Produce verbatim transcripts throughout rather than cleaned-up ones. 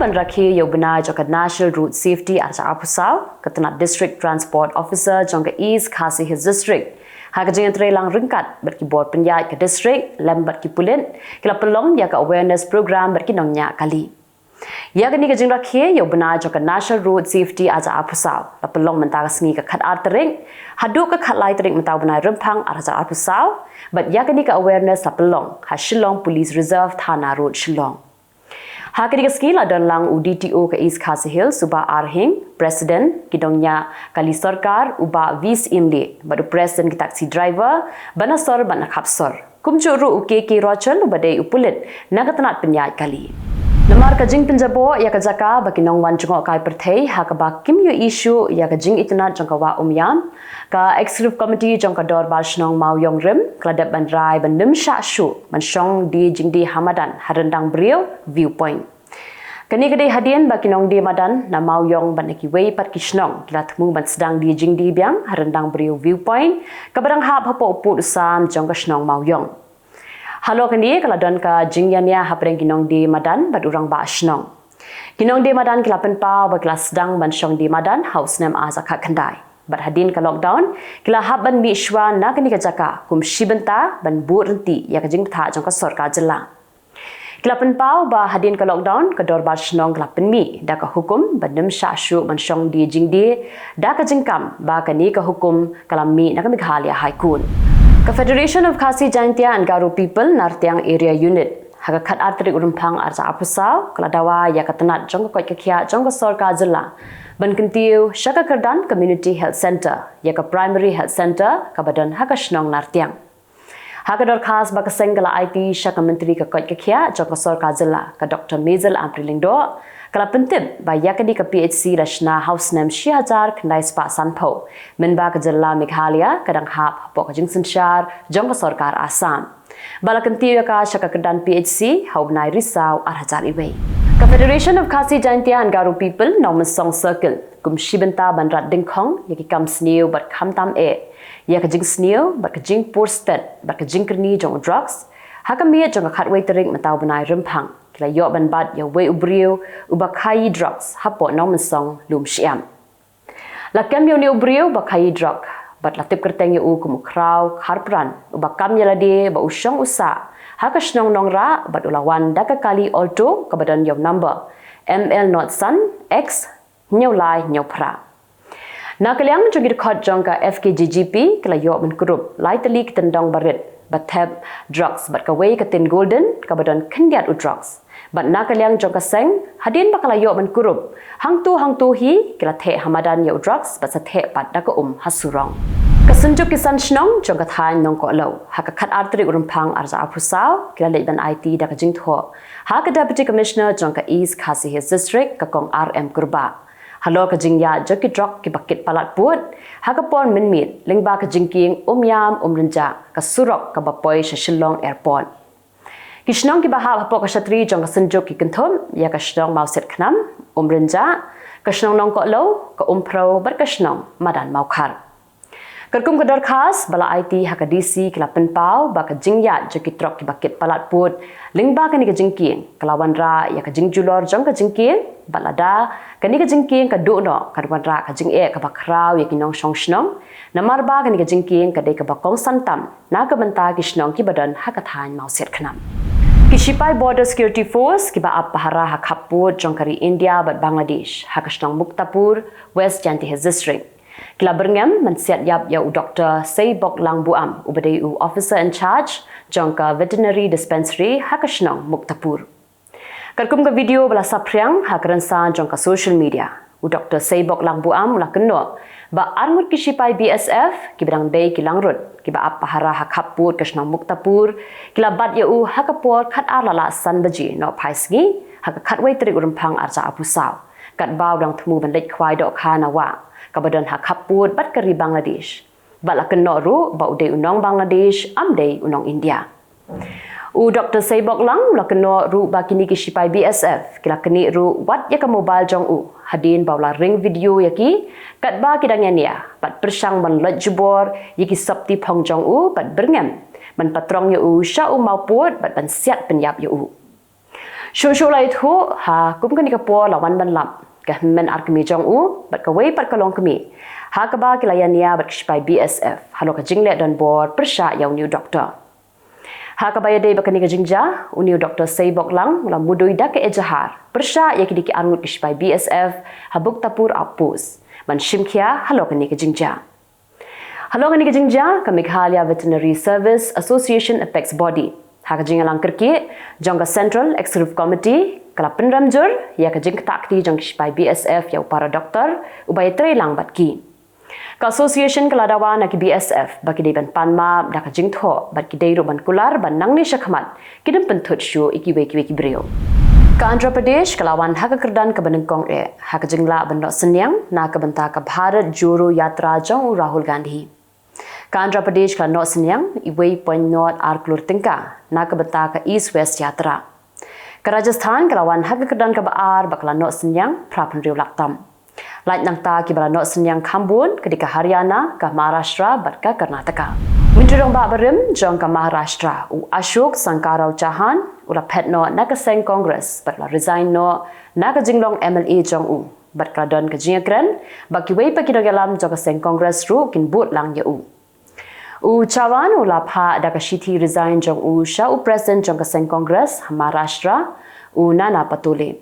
Ban rakhe ïa u bnai jong ka National Road Safety ar hajar arphew saw, ka tnat District Transport Officer jong ka East Khasi Hills District, ha ka jingïatreilang ryngkat bad ki bor pynïaid ka district lem bad ki pulit, ki la pynlong ïa ka awareness program bad ki nongñiah kali. Ïa kane ka jingrakhe ïa u bnai jong ka National Road Safety ar hajar arphew saw la pynlong mynta ka sngi ka khatar tarik haduh ka khatlai tarik mynta u bnai Rymphang ar hajar arphew saw, bad ïa kane ka awareness la pynlong ha Shillong Police Reserve, Thana Road, Shillong. Ha kane ka sngi la don lang u D T O ka East Khasi Hills, u Bah R Hing, President ki nongñiah kali sorkar, u Bah Vis Inle, bad u President ki taxi driver, ba na sor bad na khap sor, kumjuh ruh u K K Rochel, uba dei u pulit na ka tnat pynïaid kali. Namar ka jingpynjaboh ïa ka jaka ba ki nongwan jngohkai pyrthei ha kaba kim ïohi shuh ïa ka jingitynnad jong ka Wah Umïam, ka Executive Committee jong ka Dorbar Shnong Mawïong Rim ka la dep ban rai ban ym shah shuh ban shong die jingdie ha madan ha ryndang briew, viewpoint. Kane ka dei hadien ba ki nongdie madan na Mawïong bad na kiwei pat ki shnong ki la thmu ban sdang die jingdie biang ha ryndang briew, viewpoint, kaba dang hap hapoh u pud u sam jong ka shnong Mawïong. Halor kane ka la don ka jingïania hapdeng ki nongdie madan bad u rangbah shnong. Ki nongdie madan ki la pynpaw ba ki la sdang ban shong die madan ha u snem ar hajar khatkhyndai, bad hadien ka lockdown ki la hap ban mih shuwa na kane ka jaka kum shi bynta ban bud ryntih ïa ka jingbthah jong ka sorkar jylla. Ki la pynpaw ba hadien ka lockdown ka Dorbar Shnong ka la pynmih da ka hukum ban ym shah shuh ban shong die jingdie, da ka jingkam ba kane ka hukum ka la mih na ka Meghalaya High Court. Ka Federation of Khasi Jaintia and Garo People Nartiang Area Unit, ha ka khatar tarik u Rymphang ar hajar arphew saw ka la dawa ïa ka tnat jong ka koit ka khiah jong ka sorkar jylla ban kyntiew sha ka kyrdan Community Health Centre ïa ka Primary Health Centre kaba don ha ka shnong Nartiang. Ha ka dorkhas ba ka seng ka la aiti sha ka Myntri ka koit ka khiah jong ka sorkar jylla, ka Doctor Maisel Ampareen Lyngdoh, ka la pyntip ba ïa kane ka P H C la shna ha u snem shi hajar khyndai spah sanphew, mynba ka jylla Meghalaya ka dang hap hapoh ka jingsynshar jong ka sorkar Assam. Ba la kyntiew ïa ka sha ka kyrdan P H C ha u bnai Risaw ar hajar iwei. Ka Federation of Khasi Jaintia and Garo People Nongmynsong Circle, kum shi bynta ban rat dyngkhong ïa ki kam sniew bad khamtam eh ïa ka jingsniew bad ka jingpur stet bad ka jingkyrni jong u drugs, ha ka miet jong ka khatwei tarik mynta u bnai Rymphang ki la ïoh ban bat ïa uwei u briew uba khaïi drugs hapoh Nongmynsong Lumshyiap. La kem ïa une u briew ba khaïi drug bad la tip kyrteng ïa u kum u Khraw Kharpran, uba kam ïa lade ba u shong u sah ha ka shnong Nongrah bad u la wan da ka kali Alto kaba don ïa u number M L not san X hynñiew lai hynñiew phra. Na ka liang jong ki dkhot jong ka F K J G P ki la ïoh ban kurup lai tylli ki tyndong barit ba thep drugs bad kawei ka tin golden kaba don khyndiat u drugs. Bad na ka liang jong ka seng, hadien ba ka la ïoh ban kurup, hangto hangto hi ki la theh ha madan ïa u drugs bad sa theh pat da ka um ha surok. Ka Synjuk ki san shnong jong ka thaiñ Nongkohlew, ha ka khatar tarik u Rymphang ar hajar arphew saw ki la leit ban aiti da ka jingthoh ha ka Deputy Commissioner jong ka East Khasi Hills District, ka Kong R M Kurbah, halor ka jingïaid jong ki drug kiba kit palat pud ha ka por mynmiet lyngba ka jingkieng Umïam Umrynjah, ka surok kaba poi sha Shillong Airport. Ki shnong kiba hap hapoh ka shatri jong ka Synjuk ki kynthup ïa ka shnong Mawsiatkhnam, Umrynjah, ka shnong Nongkohlew, ka Umphrew bad ka shnong Madan Mawkhar. Katkum ka dorkhas ba la aiti ha ka D C ki la pynpaw ba ka jingïaid jong ki drug kiba kit palat pud lyngba kane ka jingkieng ka la wanrah ïa ka jingjulor jong ka jingkieng, bad lada kane ka jingkieng ka duh noh kan wanrah ka jingeh kaba khraw ïa ki nongshong shnong, namar ba kane ka jingkieng ka dei kaba kongsan tam na ka bynta ki shnong kiba don ha ka thaiñ Mawsiatkhnam. Ki shipai Border Security Force kiba ap pahara ha khappud jong ka ri India bad Bangladesh ha ka shnong Muktapur, West Jaintia Hills District, ki la byrngem ban siat ïap ïa u Doktor Seiboklang Buam, uba dei u Officer in Charge jong ka Veterinary Dispensary ha ka shnong Muktapur. Katkum ka video ba la saphriang ha ka rynsan jong ka social media, u Doktor Seiboklang Buam u la kynnoh ba arngut ki shipai B S F kiba dang dei ki langrut kiba ap pahara ha khappud ka shnong Muktapur ki la bat ïa u ha ka por khatar la lah san baje nohphai sngi ha ka khatwei tarik u Rymphang ar hajar arphew saw, katba u dang thmu ban leit khwai dohkha na wah kaba don ha khappud bad ka ri Bangladesh. Bad la kynnoh ruh ba u dei u nong Bangladesh, ym dei u nong India. U Doktor Seiboklang u la kynnoh ruh ba kine ki shipai B S F ki la knieh ruh wat ïa ka mobile jong u hadien ba u la ring video ïa ki katba ki dang ïania, bad pyrshang ban loit jubor ïa ki sopti phong jong u bad byrngem ban patrong ïa u sha u mawpud bad ban siat pynïap ïa u. Shuh shuh la ïathuh, ha kum kane ka por la wan ban lap ka hynmen ar kmie jong u bad kawei pat ka longkmie, ha kaba ki la ïania bad ki shipai B S F halor ka jingleh donbor pyrshah ïa une u doktor. Ha kaba ïadei bad kane ka jingjia, une u Doktor Seiboklang u la mudui da ka ejahar pyrshah ïa kine ki arngut ki shipai B S F ha Bhaktapur Outpost ban shimkhia halor kane ka jingjia. Halor kane ka jingjia, ka Meghalaya Veterinary Service Association Apex Body, ha ka jingïalang kyrkieh jong ka Central Executive Committee, ka la pynrem jur ïa ka jingktah kti jong ki shipai B S F ïa u para doktor uba ïatreilang bad ki. Ka association ka la dawa na ki B S F ba ki dei ban pan map da ka jingthoh bad ki dei ruh ban kular ban nangne shakhmat kin ym pynthut shuh ïa kiwei kiwei ki briew. Ka Andhra Pradesh ka la wan ha ka kyrdan kaba nyngkong eh ha ka jinglah ban noh synñiang na ka bynta ka Bharat Jodo Yatra jong u Rahul Gandhi. Ka Andhra Pradesh ka la noh synñiang wei point nought ar klur tyngka na ka bynta ka East West Yatra. Ka Rajasthan ka la wan ha ka kyrdan kaba ar bad ka la noh synñiang phra phew hynriew lak tam. Lait nangta kiba la noh synñiang khambun ka dei ka Haryana, ka Maharashtra bad ka Karnataka. Myntri Rangbah barim jong ka Maharashtra, u Ashok Sankarrao Chauhan, u la phet noh na ka seng Congress bad u la resign noh na ka jinglong M L A jong u bad ka la don ka jingïakren ba kiwei pat ki nongïalam jong ka seng Congress ruh kin bud lang ïa u. U Chauhan u la phah da ka shithi resign jong u sha u President jong ka seng Congress ha Maharashtra, u Nana Patole.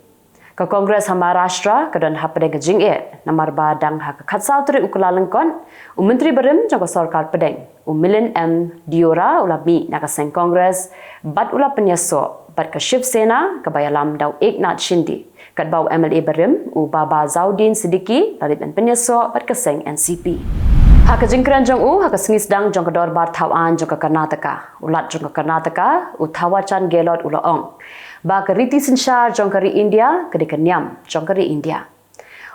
Ka Congress ha Maharashtra ka don hapdeng ka jingeh namar ba dang ha ka khatsaw tarik u Kyllalyngkot, u Myntri barim jong ka sorkar pdeng, u Milind M Deora, u la mih na ka seng Congress bad u la pynïasoh bad ka Shiv Sena kaba ïalam da u Eknath Shinde, katba u M L A barim, u Babazauddin Siddiqui, la leit ban pynïasoh bad ka seng N C P. Ha ka jingkren jong u ha ka sngi sdang jong ka dorbar thaw aiñ jong ka Karnataka, u Lat jong ka Karnataka, u Thawar Chand Gehlot, u la ong ba ka riti synshar jong ka ri India ka dei ka niam jong ka ri India.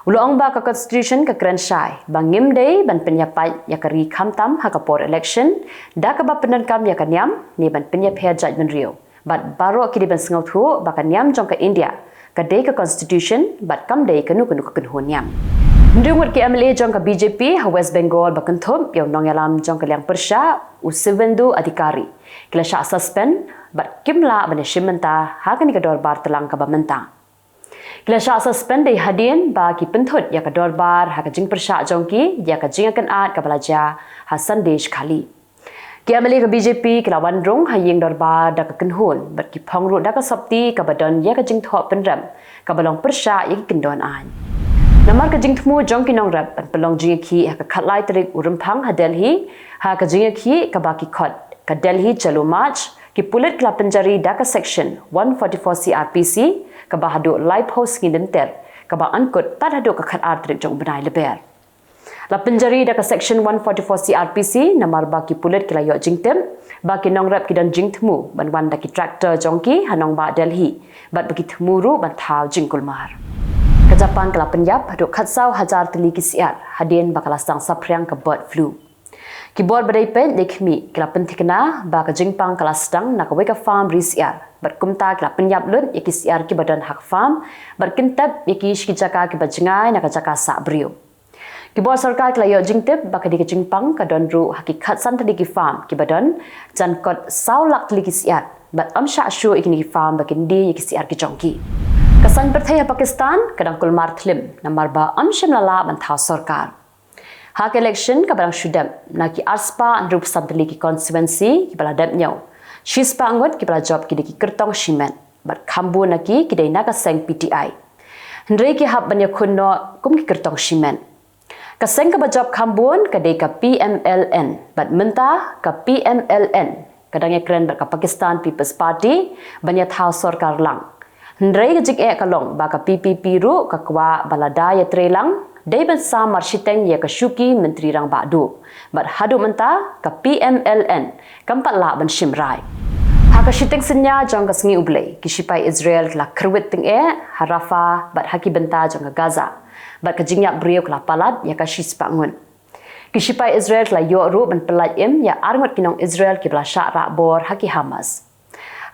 U la ong ba ka Constitution ka kren shai ba ngim dei ban pynïapait ïa ka ri khamtam ha ka por election da kaba pyndonkam ïa ka niam ne ban pynïapher jaitbynriew. Bad baroh ki dei ban sngewthuh ba ka niam jong ka India ka dei ka Constitution bad kam dei kano kano ka kynhun niam. Hynriew ngut ki M L A jong ka B J P ha West Bengal ba kynthup ïa u nongïalam jong ka liang pyrshah, u Suvendu Adhikari, ki la shah suspend bad kim lah ban ïashim bynta ha kane ka dorbar tlang kaba mynta. Ki la shah suspend dei hadien ba ki pynthut ïa ka dorbar ha ka jingpyrshah jong ki ïa ka jingïakynad kaba la jia ha Sandesh Khali. Ki M L A ka B J P ki la wan rung ha ïing dorbar da ka kynhun bad ki phong ruh da ka sopti kaba don ïa ka jingthoh pynrem kaba long pyrshah ïa ki kyndon aiñ. Namar ka jingthmu jong ki nongrep ban pynlong jingïakhih ha ka khatlai tarik u Rymphang ha Delhi, ha ka jingïakhih kaba ki khot ka Delhi Chalo March, ki pulit ki la pynjari da ka Section one forty-four C R P C kaba haduh laiphew sngi lynter, kaba angkut tad haduh ka khatar tarik jong u bnai Lber. La pynjari da ka Section one forty-four C R P C namar ba ki pulit ki la ïoh jingtip ba ki nongrep ki don jingthmu ban wan da ki tractor jong ki ha nongbah Delhi bad ba ki thmu ruh ban thaw jingkulmar. Ka Japan ka la pynïap haduh khatsaw hajar tylli ki syiar hadien ba ka la sdang saphriang ka bird flu. Ki bor ba dei peit dei khmih ki la pynthikna ba ka jingpang ka la sdang na kawei ka farm ri syiar bad kumta ki la pynïap lut ïa ki syiar kiba don ha ka farm bad kyntep ïa ki sha ki jaka kiba jngai na ka jaka sah briew. Ki bor sorkar ki la ïoh jingtip ba ka dei ka jingpang ka don ruh ha ki khatsan tylli ki farm kiba don jan kot saw lak tylli ki syiar bad ym shah shuh ïa kine ki farm ba kin die ïa ki syiar ki jong ki. Ka saiñ pyrthei ha Pakistan ka dang kulmar thlim namar ba ym shym la lah ban thaw sorkar. Ha ka election kaba dang shu dep, na ki arspah hynriewphew san tylli ki constituency kiba la dep ñiew, shispah ngut kiba la jop ki dei ki kyrtong shimet bad khambun na ki ki dei na ka seng P T I. Hynrei ki hap ban ïakhun noh kum ki kyrtong shimet. Ka seng kaba jop khambun ka dei ka P M L N bad mynta ka P M L N ka dang ïakren bad ka Pakistan People's Party ban ïathaw sorkar lang. Hynrei ka jingeh ka long ba ka P P P ruh ka kwah ba lada ïatreilang dei ban sam mar shiteng ïa ka shuki Myntri Rangbah Duh bad haduh mynta ka P M L N kam pat lah ban shim rai. Ha ka shiteng synñia jong ka sngi U Blei, ki shipai Israel ki la kyrwit tyngeh ha Rafah bad ha ki bynta jong ka Gaza bad ka jingïap briew ka la palat ïa ka shispah ngut. Ki shipai Israel ki la ïoh ruh ban pyllait im ïa ar ngut ki nong Israel kiba la shah rah bor ha ki Hamas.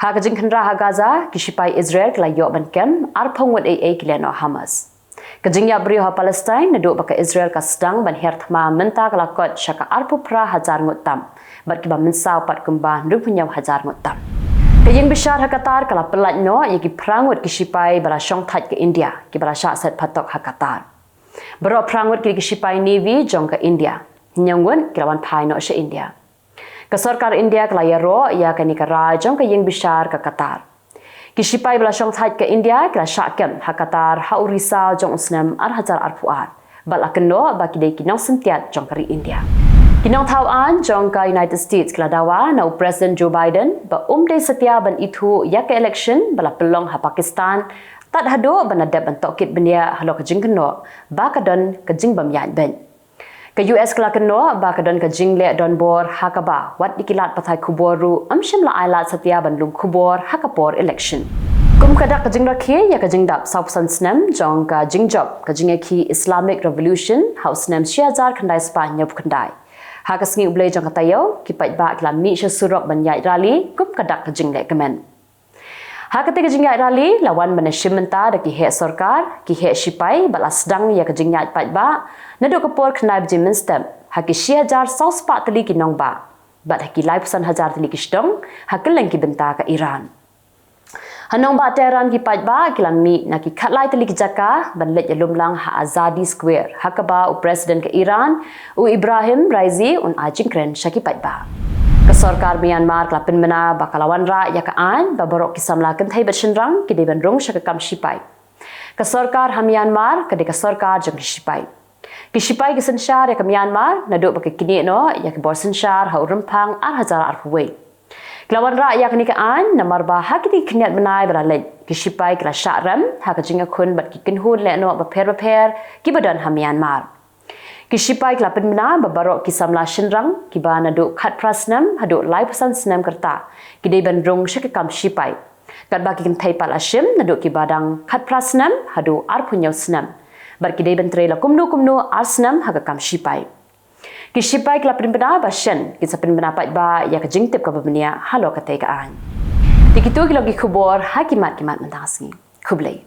Ha ka jingkhynra ha Gaza, ki shipai Israel ki la ïoh ban kem arphew ngut eiei ki lehnoh Hamas. Ka jingïap briew ha Palestine naduh ba ka Israel ka sdang ban her thma mynta ka la kot sha ka arphew phra hajar ngut tam bad kiba mynsaw pat kumba hynriewphew hynñiew hajar ngut tam. Ka ïing bishar ha Qatar ka la pyllait noh ïa ki phra ngut ki shipai ba la shongthait ka India, ki ba la shah set phatok ha Qatar. Baroh phra ngut ki dei ki shipai Navy jong ka India. Hynñiew ngut ki la wan phai noh sha India. Ka sorkar India ka la ïaroh ïa kane ka rai jong ka ïing bishar ka Qatar. Ki shipai ba la shongthait ka India ki la shah kem ha Qatar ha u Risaw jong u snem ar hajar arphew ar. Bad la kynnoh ba ki dei ki nongsyntiat jong ka ri India. Ki nongthaw aiñ jong ka United States ki la dawa na u President Joe Biden ba um dei satia ban ithuh ïa ka election ba la pynlong ha Pakistan, tad haduh ba na dep ban tohkit bniah halor ka jingkynnoh ba ka don ka jingbym ïaid beit. Ka U S ka la kynnoh ba ka don ka jingleh donbor ha kaba wat ïa ki lad pathai khubor ruh ym shym la ai lad satia ban lum khubor ha ka por election. Kum ka dak ka jingrakhe ïa ka jingdap sawphew san snem jong ka jingjop ka jingïakhih Islamic Revolution ha u snem shi hajar khyndai spah hynñiewphew khyndai. Ha ka sngi U Blei jong ka taïew, ki paidbah ki la mih sha surok ban ïaid rally kum ka dak ka jingleh kmen. Ha katei ka jingïaid rally la wan ban ïashim bynta da ki heh sorkar, ki heh shipai, bad la sdang ïa ka jingïaid paidbah naduh ka por khyndai baje mynstep ha ki shi hajar saw spah tylli ki nongbah, bad ha ki laiphew san hajar tylli ki shnong ha kylleng ki bynta ka Iran. Ha nongbah Tehran ki paidbah ki la mih na ki khatlai tylli ki jaka ban leit ïalumlang ha Azadi Square ha kaba u President ka Iran, u Ebrahim Raisi, un ai jingkren sha ki paidbah. Ka sorkar Myanmar ka la pynbna ba ka la wanrah ïa ka aiñ ba baroh ki samla kynthei bad shynrang ki dei ban rung sha ka kam shipai. Ka sorkar ha Myanmar ka dei ka sorkar jong ki shipai. Ki shipai ki synshar ïa ka Myanmar naduh ba ki knieh noh ïa ki bor synshar ha u Rymphang ar hajar arphew wei. Ki la wanrah ïa kane ka aiñ namar ba ha kine ki khyndiat bnai ba la leit, ki shipai ki la shah rem ha ka jingïakhun bad ki kynhun lehnoh bapher bapher ki ba don ha Myanmar. Ki shipai ki la pynbna ba baroh ki samla shynrang ki ba naduh khatphra snem haduh laiphew san snem ka rta ki dei ban rung sha ka kam shipai. Katba ki kynthei pat la shim naduh ki ba dang khatphra snem haduh arphew hynñiew snem. Bad ki dei ban trei la kumno kumno ar snem ha ka kam shipai. Ki shipai ki la pynbna ba shen kin sa pynbna paidbah ïa ka jingtip kaba bniah halor katei ka aiñ. Te kito ki long ki khubor ha ki mat ki mat mynta ka sngi. Khublei.